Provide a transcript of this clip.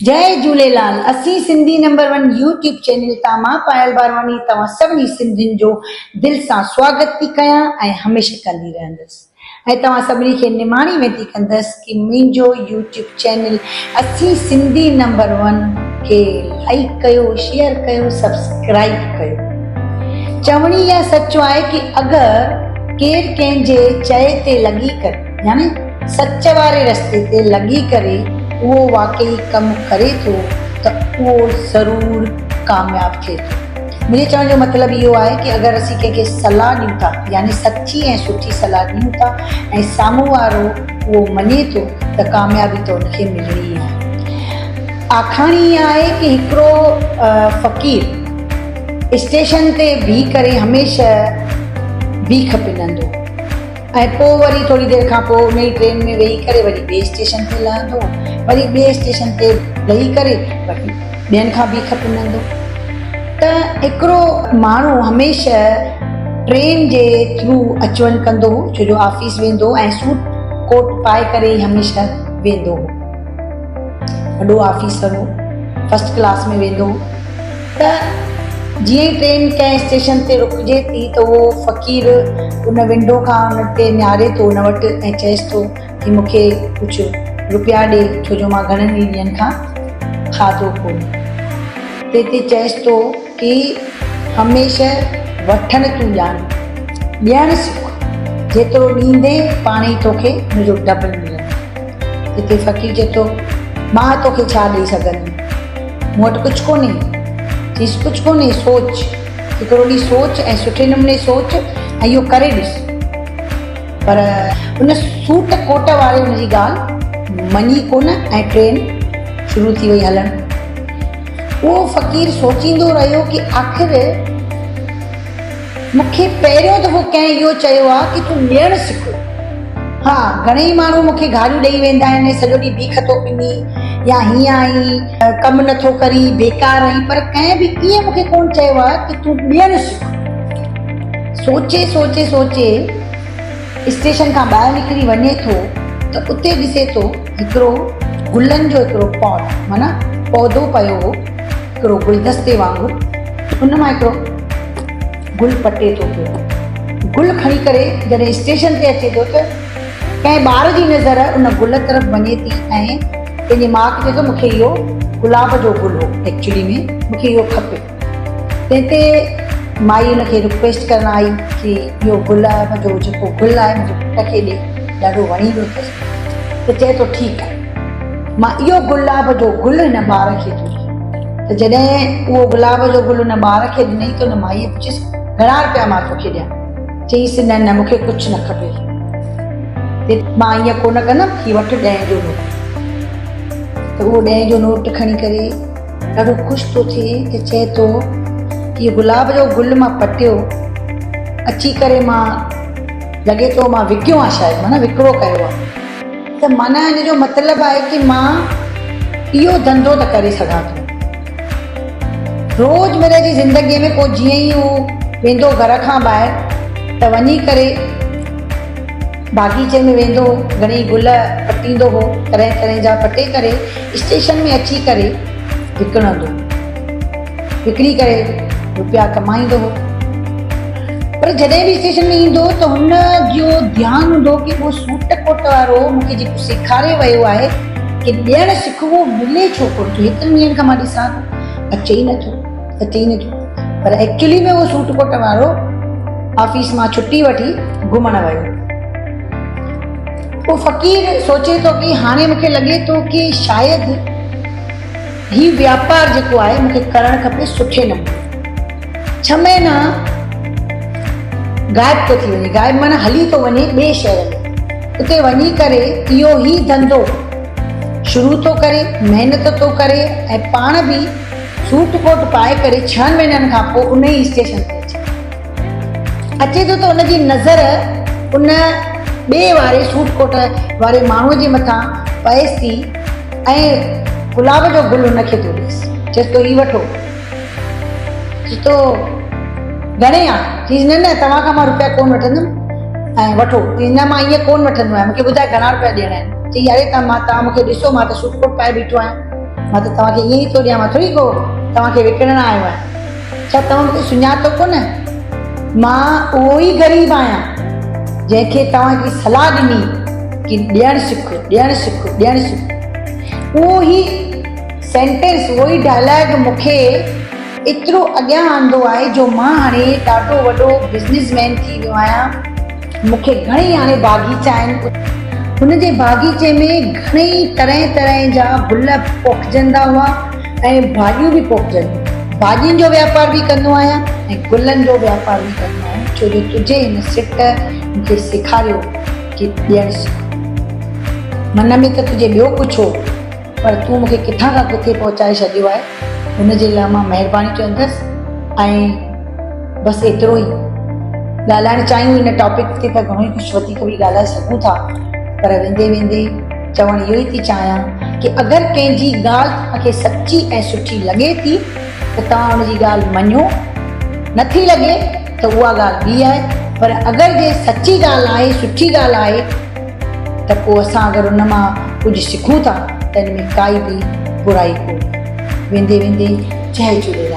جئي جهوليلال اسين Sindhi number one YouTube channel تان مان پايل بارواڻي توهان سڀني سنڌين جو دل سان سواگت ٿي ڪيان ۽ هميشه ڪندي رهندس ۽ توهان سڀني کي نماڻي وينتي ڪندس ڪي منهنجو يوٽيوب چينل اسين سنڌي نمبر ون کي لائيڪ ڪيو شيئر ڪيو سبسڪرائيب ڪيو چوڻي يا سچ آهي ڪي اگر ڪير ڪنهن جي چئي تي لڳي ڪري يعني سچ واري رستي تي لڳي ڪري اهو واقعي ڪم ڪري ٿو ته اهو ضرور ڪامياب ٿئي ٿو. منهنجي چوڻ جو مطلب اهو آهي ڪي اگر اسين ڪنهن کي صلاح ڏيون ٿا يعني سچي ۽ سٺي صلاح ڏيون ٿا ۽ سامهون وارو اهو مڃي ٿو ته ڪاميابي ته ان کي ملڻي ئي آهي. آکاڻي اها آهي ڪي هڪڙو فقير اسٽيشن تي بيهي ڪري هميشه بيک پنندو هو. ۽ پوء وري ٿوري دير کان پوء انهي ٽرين ۾ ويهي ڪري وري ٻئي اسٽيشن تي لهندو وري ٻئي اسٽيشن تي لهي ڪري وري ٻين کان بيک پنندو ته هڪڙو ماڻهو هميشه ٽرين جي ٿرو اچ وڃ ڪندو هو ڇو جو آفيس ويندو هو ۽ سوٽ ڪوٽ پائي ڪري ئي هميشه ويندو هو وڏو آفيسر هو فرسٽ ڪلاس ۾ ويندو هو ته جيئن ئي ٽرين ڪنهن اسٽيشن تي رڪجي ٿي ته اهو فقير ان ونڊو کان ان تي نهاري ٿو ان وٽ ۽ چئيس ٿو ڪي مون کي ڪجهه روپيا ڏي ڇو جو مان گهڻن ئي ڏينهن کان کاڌو ڪونهي. تنهن تي چئيس ٿو ڪي هميشه وٺڻ تون ڄاڻ ڏيڻ سک جيترو ڏيندين پاڻ ئي توکي ان جو ڊبل ملندو. تنهن تي فقير چئي ٿو مان توکي ڇا ڏئي سگهندم. مون وٽ ڪجهه ڪونهي. چيس ڪجهه ڪونهي، سوچ. هڪڙو ڏينهن سوچ ۽ سٺي نموني سوچ ۽ اهو ڪري ڏس. پر ان سوٽ ڪوٽ واري ان جي ڳالهه مڃي ڪونه ۽ ٽرين شروع ٿي وئي هلڻ. اهو فقير سوچيندو رهيو ڪي آخر مون کي پهريون دفعو ڪنهن اهو چيو آ ڪي تون ڏيڻ سک. ها گهڻيئي ماڻهو مون کي گاريون ڏئي ويندا آهن سڄو ڏينهن بيک ٿو پني يا هيئن آهين ڪم نٿو ڪرين بيڪار آهين پر ڪنهن به ائين مون کي ڪونه چيو آ ڪي تون ڏيڻ سک. سوچي سوچي سوچي اسٽيشن کان ٻاهر نڪري وڃي ٿو ته اتي ڏسي ٿو هڪڙو گلن جو هڪڙو پاٽ معنيٰ پودو پيو هو هڪڙو گلدستي وانگر ان مان هڪڙو گل پٽي ٿو پيو. گل کڻي ڪري جڏهن اسٽيشن تي اچي ٿو ته ڪنهن ٻار جي نظر ان گل طرف وڃي ٿي ۽ پنهنجي ماء کي چئي ٿو مون کي اهو گلاب جو گل هو ايڪچولي ۾ مون کي اهو کپي. تنهن تي مائي ان کي رڪويسٽ ڪرڻ آئي ڪي اهو گلاب جو جيڪو گل آهي منهنجي پٽ کي ڏي ڏاڍو وڻي ويو اٿس ته چئي ٿو ٺيڪ آهي مان اهو گلاب جو گل هن ٻار کي ٿو ڏيان. ته جڏهن اهو گلاب جو گل ان ٻار کي ڏنائين ته ان مائيء پڇيس، گهڻا رپيا مان توکي ڏيان؟ چيائينس، نه نه مون کي ڪجهه نه کپي. تي مان ائين ڪونه ڪندم، هي وٺ ڏهين جو نوٽ. ته اهو ڏهين جو نوٽ کڻي ڪري ڏاڍو خوش ٿو ٿئي ته چئي ٿو، اهو گلاب جو گل مان پٽيو، اچي ڪري مان لڳي ٿو مان وڪيو آهيان شايد معنيٰ وڪرو ڪيو آهي. ته معنيٰ ان جو مطلب آهي ڪي مان اهو ڌنڌو ته ڪري سگهان ٿو. روزمره جي زندگيء ۾ پوء جيئن ئي هو ويندو گهر کان ٻاهر ته وڃي ڪري باغيچي ۾ ويندو هو، گهڻيئي گل پٽيندو هو، طرح طرح جا پٽي ڪري اسٽيشن ۾ اچي ڪري وڪڻندو هو. وڪڻي ڪري روپيا ڪمائيندو هو. پر جڏهن به اسٽيشن ۾ ايندو هو ته هن جو ڌيان هوندو هو ڪي اهو سوٽ ڪوٽ وارو مون کي جيڪو سيکاري ويو آهي ڪي ڏيڻ سک اهو ملي ڇو ڪونه ٿو. هيترن ڏينهن کان مان ڏسان ٿو اچي ئي نٿو اچي ئي نٿو. پر ايڪچولي ۾ اهو سوٽ ڪوٽ وارو آفيس مان ڇٽي وٺي گهمڻ ويو. اهو فقير سوچي ٿو ڪي هاڻي مون کي لڳي ٿو ڪي شايد هي وياپار جيڪو آهي مون کي ڪرڻ کپي سٺي نموني. ڇهه مهينا غائب ٿو ٿي وڃي، غائب معنيٰ هلي ٿو وڃي ٻئي شهر ۾. اتي وڃي ڪري اهو هي ڌنڌو شروع ٿو ڪري، محنت ٿو ڪري ۽ پاڻ به سوٽ ڪوٽ پائي ڪري ڇهن مهينن کان پوء ان ئي اسٽيشن تي اچي ٿو. اچي ٿو ته ان جي نظر ان ٻئي واري سوٽ ڪوٽ واري ماڻهوء جي مٿان پئيس ٿي ۽ گلاب جو گل هن کي ٿو ڏيس. چيس ٿو هي وٺو. چيس ٿو گهڻي آ؟ چيس نه نه توهان کان مان روپيا ڪونه وٺندم ۽ وٺو. چيس نه مان ائين ڪونه وٺندو آهيان مون کي ٻڌاء گهڻا روپيا ڏيڻا آهن. چيائين اري ته مان توهان مون کي ڏسو مان ته سوٽ ڪوٽ پائي بيٺو آهيان. مان ته توهان کي ائين ئي ٿو ڏيان، مان ٿوري ڪو توهان کي وڪڻڻ آيو آهيان. ڇا توهان مون کي سڃاتو ڪونه؟ مان اهو ئي غريب آهيان، جنهن کي توهان هڪڙي صلاح ڏني ڪي ڏيڻ سک، ڏيڻ سک، ڏيڻ سک. اهو ئي سينٽينس، اهو ئي ڊائلاگ مون کي ايترو اڳيان آندو آهي جو مان هاڻي ڏاڍو وڏو بزنس مين ٿي ويو آهيان. مون کي گهڻئي هاڻي باغيچا آهن. هن جي باغيچي ۾ گهڻئي طرح طرح جا گل پوکجندا هئا ۽ ڀاڄيون به پوکجنديون. ڀاڄين جو وياپار به ڪندو آهيان ۽ گلن جو وياپار به ڪندو آهيان ڇو جو تنهنجي هن سٽ مون کي سيکاريو ڪي ڏيڻ سک. من ۾ ته تنهنجي ٻيو ڪجهه هو. پر تون مون کي ڪٿان کان ڪٿي پهچائي ڇڏيو آهي، ان جي لاء مان مهرباني چوندس ۽ بس ايترو ئي ڳالهائڻ چاهيون ان ٽاپڪ تي ته گهڻو ئي ڪجهه وڌيڪ به ڳالهائي سگهون ٿا پر ويندي ويندي چوڻ اهو ئي ٿي چاهيان ڪي اگر ڪنهن جي ڳالهه توهان کي سچي ۽ سٺي لڳي ٿي ته توهان ان جي ڳالهه مڃو، نٿي لڳي ته اها ڳالهه ٻي آهي پر اگر جي سچي ڳالهه آهي سٺي ڳالهه آهي ته پوء اسان اگر ان مان ڪجهه سکون ٿا ته ان ۾ ڪائي به برائي ڪونهي. ويندي ويندي جئي جهوليلال.